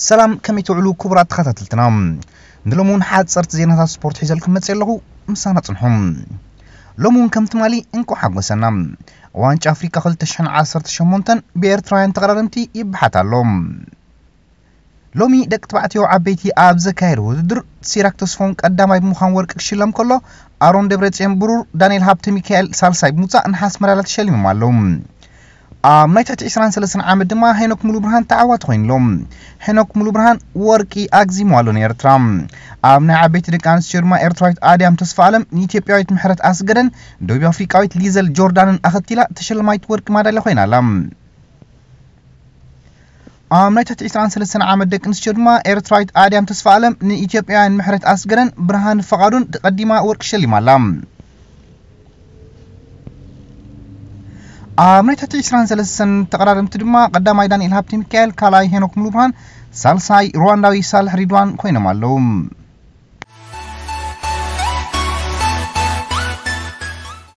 ሰላም፣ ከመይ ትውዕሉ ክቡራት ተኸታተልትና? ንሎሚ እውን ሓፀርቲ ዜናታት ስፖርት ሒዘልኩም መፅእ ኣለኹ። ምሳና ፅንሑ። ሎሚ እውን ከም ትማሊ እንኳዕ ሓጎሰና። ዋንጫ ኣፍሪካ ክልተ ሽሕን ዓሰርተ ሸሞንተን ብኤርትራውያን ተቐዳደምቲ ይበሓት ኣሎ። ሎሚ ደቂ ተባዕትዮ ዓበይቲ ኣብ ዘካየድ ውድድር ሲራክ ተስፎም ቀዳማይ ብምዃን ወርቂ ክሽለም ከሎ፣ ኣሮን ደብረፅዮን ብሩር፣ ዳንኤል ሃብተ ሚካኤል ሳልሳይ ብምውፃእ ነሓስ መዳልያ ተሸሊሞም ኣለዉ። ኣብ ናይ ትሕቲ ዕስራን ሰለስተን ዓመት ድማ ሄኖክ ሙሉ ብርሃን ተዓዋቲ ኮይኑሎ። ሄኖክ ሙሉ ብርሃን ወርቂ ኣግዚሙ ኣሎ ንኤርትራ። ኣብ ናይ ዓበይቲ ደቂ ኣንስትዮ ድማ ኤርትራዊት ኣድያም ተስፋ ኣለም ንኢትዮጵያዊት ምሕረት ኣስገደን ደቡብ ኣፍሪቃዊት ሊዘል ጆርዳንን ኣኸቲላ ተሸላማይት ወርቂ ማዳልያ ኮይና ኣላ። ኣብ ናይ ትሕቲ ዕስራን ሰለስተን ዓመት ደቂ ኣንስትዮ ድማ ኤርትራዊት ኣድያም ተስፋ ኣለም ንኢትዮጵያውያን ምሕረት ኣስገደን ብርሃን ፈቓዱን ቀዲማ ወርቂ ሸሊማ ኣላ። ኣብ ናይ ትሕቲ ዕስራን ሰለስተን ተቐዳደምቲ ድማ ቀዳማይ ዳንኤል ሃብተ ሚካኤል፣ ካልኣይ ሄኖክ ሙሉ ብርሃን፣ ሳልሳይ ሩዋንዳዊ ሳልሕ ሪድዋን ኮይኖም ኣለዉ።